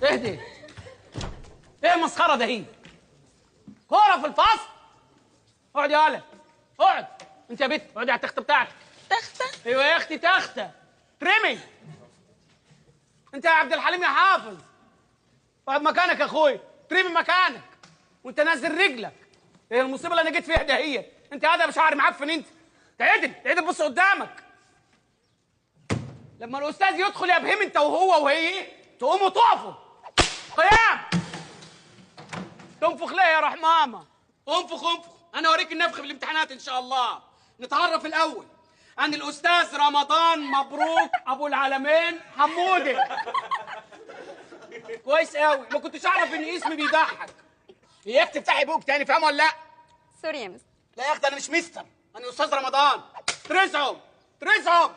اهدي. ايه المسخره ده؟ هي كورة في الفصل. اقعد يا ولد، اقعد انت يا بت، اقعدي على التخته بتاعتك. تخته؟ ايوه يا اختي تخته. ترمي انت يا عبد الحليم يا حافظ، اقعد مكانك يا اخويا، ترمي مكانك وانت نازل رجلك. ايه المصيبة اللي انا جيت فيها ده؟ هي انت قاعدة بشعر معفن. انت تعدل تعدل، بص قدامك. لما الاستاذ يدخل يا بهيم انت وهو وهي تقوموا تقفوا قيام. تنفخ ليه يا رحمامه؟ انفخ انفخ، انا اوريك النفخ في الامتحانات ان شاء الله. نتعرف الاول عن الاستاذ رمضان مبروك ابو العالمين حمودي. كويس قوي، ما كنتش اعرف ان اسمي بيضحك. اياك تفتحي بوك تاني، فاهم ولا لا؟ sorry يا مستر. لا يا اختي انا مش مستر، انا استاذ رمضان. ترزعهم ترزعهم.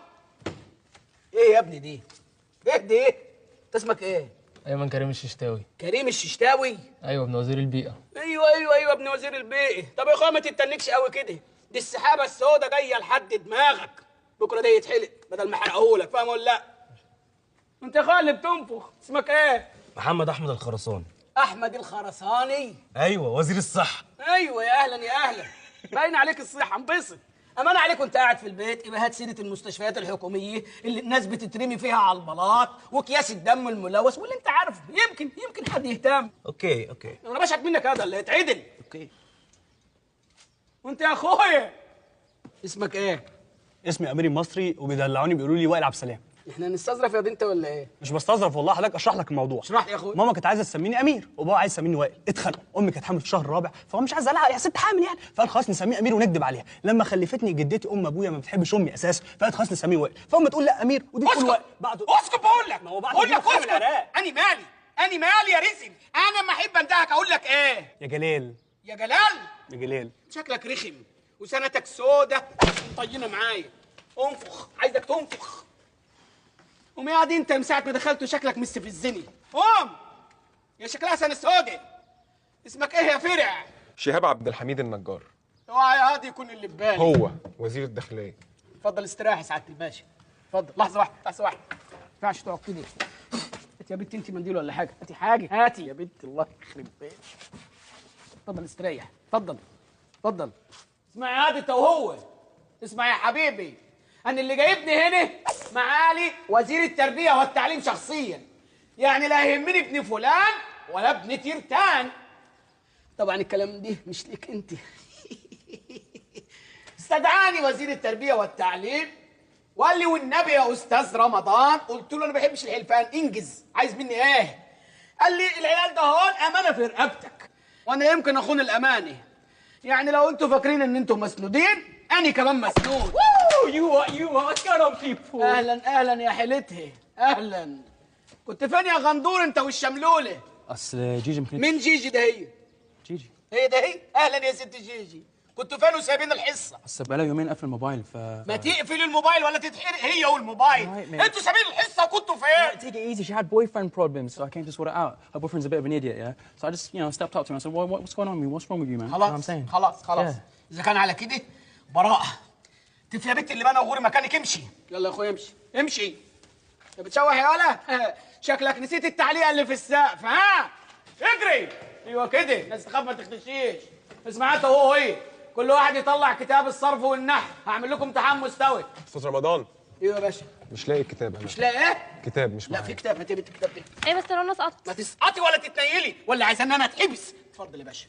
ايه يا ابني دي؟ ايه دي؟ ايه؟ انت اسمك ايه؟ ايمن كريم الششتاوي. كريم الششتاوي؟ ايوه ابن وزير البيئة. ايوه ايوه ايوه ابن وزير البيئة. طب يا اخويا ما تتنكش قوي كده، دي السحابة السوداء جاية لحد دماغك. بكره ده يتحلق بدل ما احرقهولك، فاهم ولا لا؟ انت يا اخويا اللي بتنفخ اسمك ايه؟ محمد احمد الخرساني. احمد الخرساني؟ ايوه وزير الصحة. ايوه يا اهلا يا اهلا، باين عليك الصحة، انبسط. امان عليك وانت قاعد في البيت يبقى هات سيره المستشفيات الحكومية اللي الناس بتترمي فيها على البلاط واكياس الدم الملوث واللي انت عارفه، يمكن حد يهتم. okay okay، انا بشحت منك هذا اللي يتعدل. okay. وانت يا اخويا اسمك ايه؟ اسمي امير المصري وبيدلعوني بيقولوا لي وائل عبد السلام. احنا هنستظرف يا دي انت ولا ايه؟ مش بستظرف والله، حضرتك اشرح لك الموضوع. اشرح لي يا اخويا. ماما كانت عايزه تسميني امير وبابا عايز يسميني وائل، اتخانقوا. امي كانت حامل في الشهر الرابع فهو مش عايز ازعلها يا ست حامل يعني، فقال خلاص نسميه امير ونكذب عليها. لما خلفتني جدتي ام ابويا ما بتحبش امي اساسا، فقالت خلاص نسميه وائل، فامي تقول لا امير ودي تقول وائل. بعد اسكت بقول لك، ما هو بعد بقول لك اسكت. انا مالي، انا مالي يا رزم، انا ما احب اندهك اقول لك ايه؟ يا جلال. يا جلال؟ يا جلال شكلك رخم وسنتك سودة مطينه معايا. انفخ، عايزك تنفخ. قوم يا عادي انت من ساعة ما دخلت وشكلك مستفزني. قوم يا شكلها سنة سودة. اسمك ايه يا فرع؟ شهاب عبد الحميد النجار. اوعى يا هادي يكون اللي في بالي. هو وزير الداخلية. اتفضل استريح يا سعادة الباشا. اتفضل، لحظة واحدة، لحظة واحدة. ما ينفعش تقعد كده. هاتي يا بنت انت منديل ولا حاجة، هاتي حاجة، هاتي يا بنت الله يخرب بيتك. اتفضل استريح، اتفضل اتفضل. اسمع يا هادي انت وهو، اسمع يا حبيبي، أنا اللي جايبني هنا معالي وزير التربية والتعليم شخصيا، يعني لا يهمني ابن فلان ولا ابن تيرتان. طبعا الكلام ده مش ليك انت. استدعاني وزير التربية والتعليم وقال لي والنبي يا أستاذ رمضان، قلت له أنا ما بحبش الحلفان، انجز، عايز مني إيه؟ قال لي العيال ده هون أمانة في رقبتك، وأنا يمكن أخون الأمانة. يعني لو أنتوا فاكرين إن أنتوا مسنودين، أنا كمان مسنود. You are what's going on people؟ اهلا اهلا يا حيلتها، اهلا. كنت فين يا غندور انت والشملوله؟ اصل جيجي ممكن. مين جيجي ده؟ هي جيجي هي ده هي. اهلا يا ست جيجي، كنتوا فين وسايبين الحصة؟ اصل بقالها يومين قافل الموبايل. ف ما تقفل الموبايل ولا تتحرق هي والموبايل. انتوا سايبين الحصة وكنتوا فين؟ Take it easy. She had boyfriend problems, so I came to sort it out. Her boyfriend's a bit of an idiot, yeah. So I just, you know, stepped up to him and I said, well, what's going on with you? What's wrong with you, man? خلاص خلاص خلاص. اذا كان على كده براءه. تف يا بنت اللي انا وغوري مكانك. امشي يلا يا اخويا، امشي امشي. انت بتشوح يا ولا؟ شكلك نسيت التعليقه اللي في السقف. ها اجري. ايوه كده، الناس تخاف ما تختشيش. اسمع انت وهو ايه، كل واحد يطلع كتاب الصرف والنحو، هعمل لكم امتحان مستوي. استاذ رمضان. ايوه يا باشا. مش لاقي الكتاب انا. مش لاقي ايه؟ كتاب مش معايا. لا في كتاب، هاتي يا بنت الكتاب ده. ايه بس لو انا سقطت. ما تسقطي ولا تتنيلي، ولا عايزه ان انا اتحبس. اتفضل يا باشا.